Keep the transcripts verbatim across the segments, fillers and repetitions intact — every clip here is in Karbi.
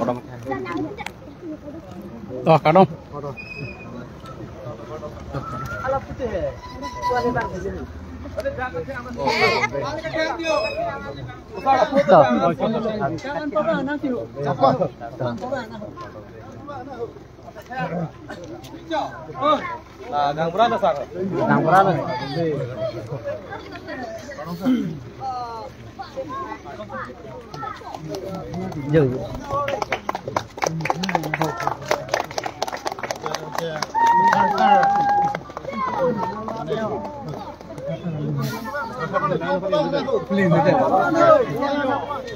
Oh, kardom. Nang pura na, sir? Nang pura na. Jeng.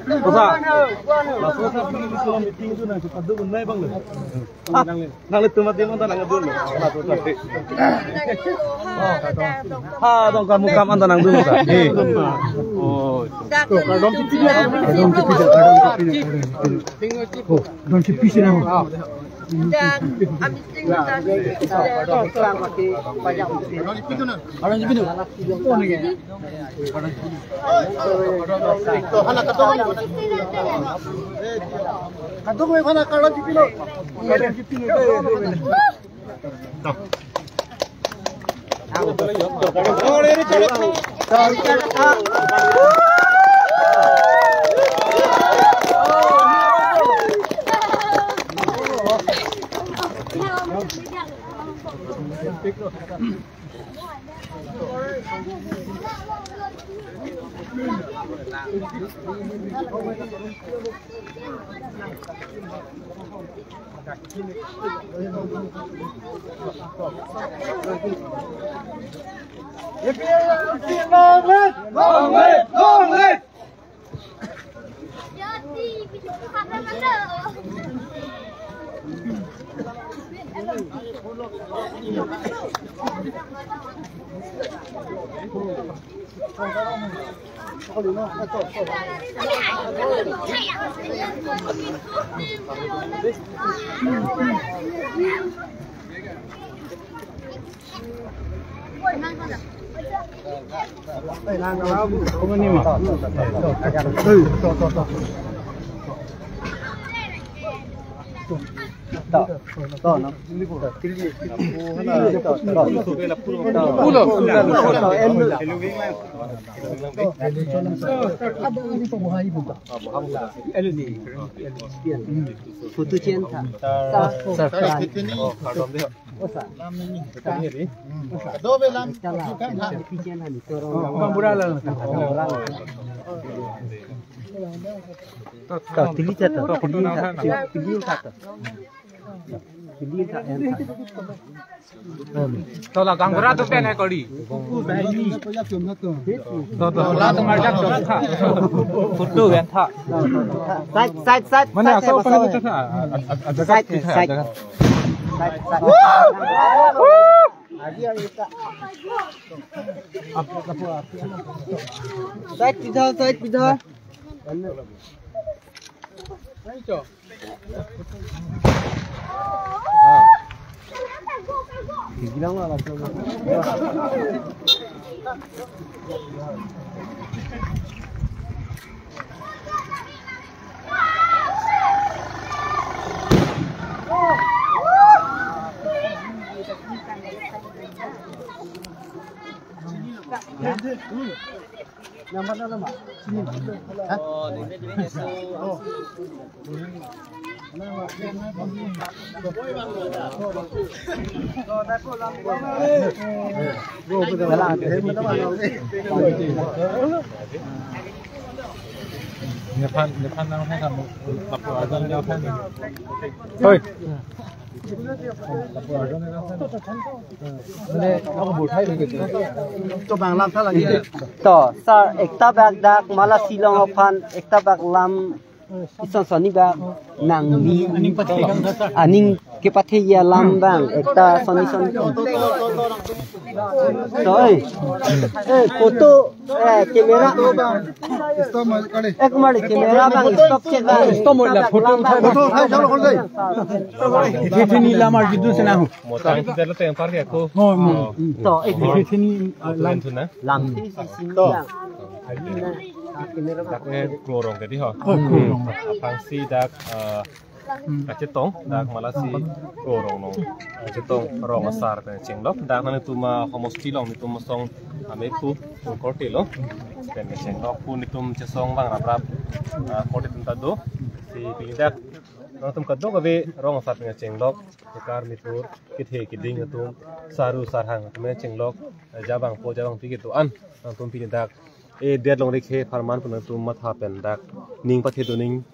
Kosa? Laso sa pini meeting itu nang kadokave nai bang lo. Ah, nang le tumat dia mata nang dun. Ha, dong kamu kam anta nang dun ta. Eh. Oh. Kardom tipi, kardom tipi, kardom tipi, kardom tipi. Oh, kardom tipi sih nang. Dan, abis itu kita Long live! Long live! Long live! Photo chen tha. Sa. Sa. Sa. Dobe lam. Chala. Photo chen tha ni torong. Bang bura la. Bang bura la. Ta tili cha ta. Tili cha. Tili cha ta. Tili cha. To la gaonbura tu pen hai kori. To to la tumar jak to tha. Photo kan tha. Side, side, side. Mana side, asal side, pada side. Tha. Ada side, side. Side, side. Side pidha, side pidha. Nephan, nephan nang hai kamu, lapu ajan nephan. Hoi. To, sir, ekta bak dak, mala Shillong aphan, ekta bak lam, ison soni bak, nangli, aning kepathe ya lam bang, ekta soni soni. To, eh, eh, photo, eh, camera. Ek mari camera bang, stop che bang. Stop mo la photo uthai. Photo uthai, chalo, khol de. Ithini lamar jidu sena ho. Motang kita lo tempar ke ko. Oh, mo. To, eh. Ithini, uh, lam. Lam si si si. To. Dak ke klorong ke di ho. Oh, klorong. Aphrangsi dak, uh, Hmm. Kachetong, dak malasi ko Rongnong. Kachetong Rong asar pen chenglok. Dak nangtum ahomosti along netum asong amephu korte lo. Pen chenglok pu netum chesong bang raprap. Ah, korte atum ta do. Si pini dak nangtum kadokave Rong asar pen chenglok. Kekar mithur, kethe keding atum, saru sarhang atum chenglok. Jabang po jabang pi kedo-an nangtum pini dak e det long rikhe pharman pu nangtum matha pen dak ning pathe doning,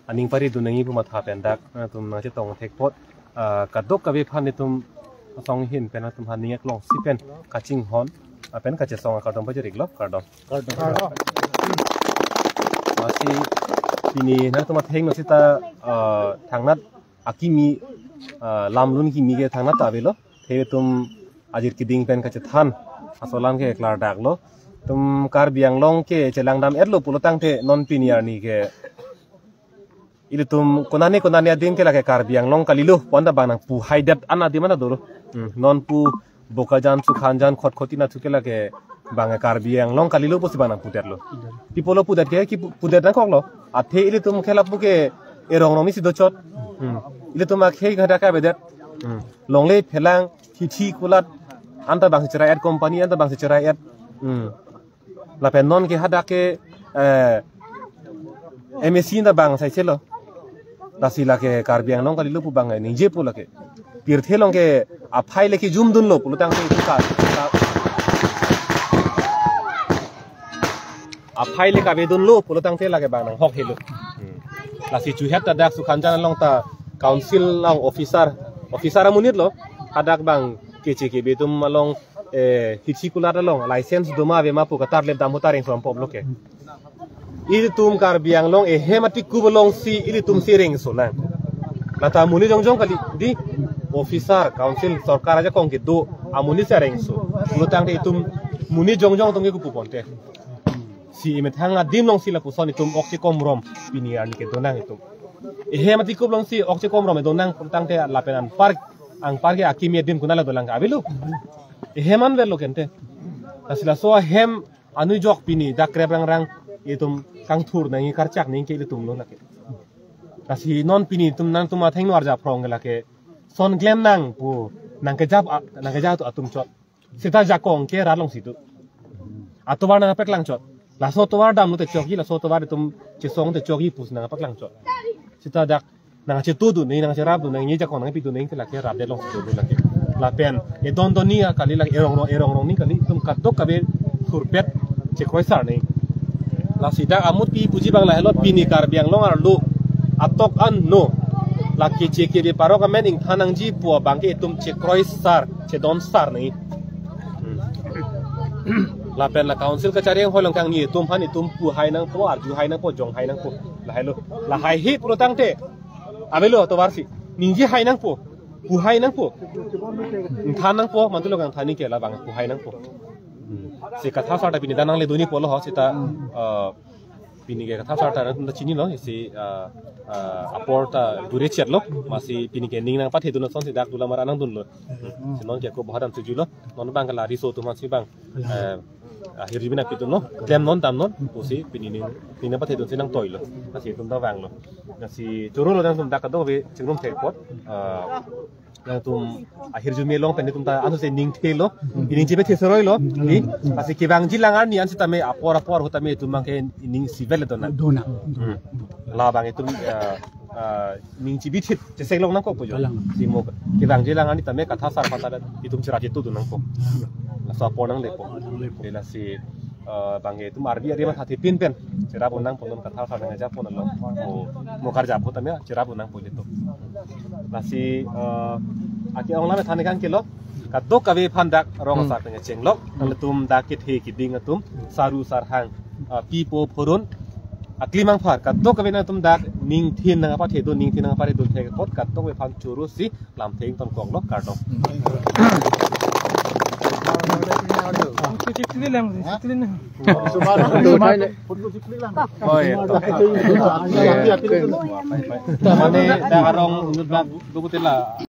aning pari doning pu matha pen dak nangtum nangchetong thek apot, ah, kadokave aphan netum asong ahin pen nangtum aning aklongsi pen kachinghon, ah, pen kachesong akardom pajir-iklo, kardom. Kardom. Lasi pini nangtum atheng no sita, ah, thangnat akimi, ah, lamlun kimi ke thangnat ta avelo. Athe itum ajir keding pen kachethan aso alam ke klardaklo. Itum Karbi Anglong ke chelangdam-etlo pulo tangte non pini arni ke ilitum konane konane adim ke lake Karbi Anglong kalilo pu anta bang nangpu haidet an adim anta dolo. Hmm, non pu Bokajan, Sukhanjan, Khatkhati anatthu ke lake bang Karbi Anglong kalilo pusi bang nangpudetlo. Pi apotlo pudet ke, ki pu-, pudet nangkoklo. Athe ilitum ke lapu ke e Rongnong ni si dochot. Hmm. Ilitum akhei hadak ke avedet. Hmm. Longle phelang, hithi kulat, anta bang si cherai-et company, anta bang si cherai-et. Hmm. Lapen non ke hadak ke, eh, M A C anta bang saiselo. Lasi lake Karbi Anglong kalilo pu bang ningje pu lake. Pirthe along ke aphai le kejumdunlo pulo tangte itu ka, ka, aphai le kavedunlo pulo tangte lake bang nanghok helo. Hmm. Lasi chuhet ta dak Sukhanjan along ta council along officer, officer amonit lo, hadak bang keche kebe atum along, eh, hithi kulat along license doma avema pu katarlep dam ahut ta reng som pop lo ke. Ilitum Karbi Anglong ehem atikup alongsi ilitum si rengso nang. Lata amonit jongjong kali, di officer, council, sorkar ajakong kedo amonit si rengso. Pulo tangte itum monit jongjong atum ke kopu ponte. Si emethang adim alongsi lapuson itum ok chekomrom pini arni kedo nang itum. Ehem atikup alongsi ok chekomrom do nang pulo tangte lapen anpar, anpar ke akimi adim konatlo dolang ke avelo. Ehem anvetlo ke ante. Lasi laso ahem anujok pini dak krep rangrang itum kangthur nangji karchak nangji ke ilitum lo lake. Lasi non pini itum nangtum athengno arjaphrong ke lake son klem nang pu nangkejap a-, nangkejap atum chot. Seta jakong ke rat alongsi do. Atovar nangpeklang chot. Laso tovar damlote chokji, laso tovar itum chesongte chokji pusi nangpeklang chot. Seta dak nangchetudun nangji, nangcherapdun nangji, jakong nangpidun nangji ke lake rat alongsi do lake. Lapen edon donni akali lake e Rongnong, e Rongnong ni kali, itum kadokave thurpet chekroisar nangji. Lasi dak amut pi puji bang lahelo, pini Karbi Anglong arlo atok an no. Lake keche kebe parok amen ingthan nangji pu abang ke itum chekroisar, chedonsar nangji. Hmm. Lapen la council kachari anghoi along kangni itum aphan itum pu hai nangpo, arju hai nangpo, jong hai nangpo. Lahelo. Lahaihe pulo tangte avelo tovar si. Ningje hai nangpo. Pu hai nangpo. Ingthan nangpo, mantulo kangthani ke labang pu hai nangpo. Hmm. Si kathasar ta pini dak nangle dunji pulo ho seta, eh, pini ke kathasar ta nangtum ta chinilo, si, eh, eh, apor ta gure chetlo, masi pini ke ning nangpathedun ason si dak dula mara nangdunlo. Hmm. Si non ke ko bohadam tujulo, non bang ke la riso atum si bang, eh, ahirjume nangpidunlo, klem non dam non, pusi pini ning, ning nangpathedun si nangtoilo, lasi itum ta vanglo. Lasi chorolo nangtum dak kadokave chingrum thek apot, eh, nangtum ahirjume along pen itum ta anutsi ning thelo, ining chibe theseroilo, di, lasi kevangji alang arni an sitame apor apor ahut tame itum abang ke ining sivel do nang. Do nang. Hmm. Labang itum, eh, eh, ning chibithit chesek long nangkok pu jo. Kalang. Si mo kevangji alang arni tame kathasar aphan ta itum cherap chetudun nangkok. Laso apor nanglepo. Nanglepo. Lasi, eh, bang itum arbi ari matha thepin pen cherapdun nangpo, non kathasar nangjaponlo. Mo, mo karjapo tame cherapdun nangpo ilitum. Lasi, eh, ake-ong lam than kangkelo. Kadokave aphan dak Rong asar pen chenglok. Nangtum dak kethe keding atum, saru sarhang, eh, pi po phurun, aklim angphar, kadokave nangtum dak ningthin nangpathedun, ningthin nangpathedun thek apot kadokave aphan choro si lamthe ingtonkoklo, kardom. Oi. Mane dak arong unut dak doputela.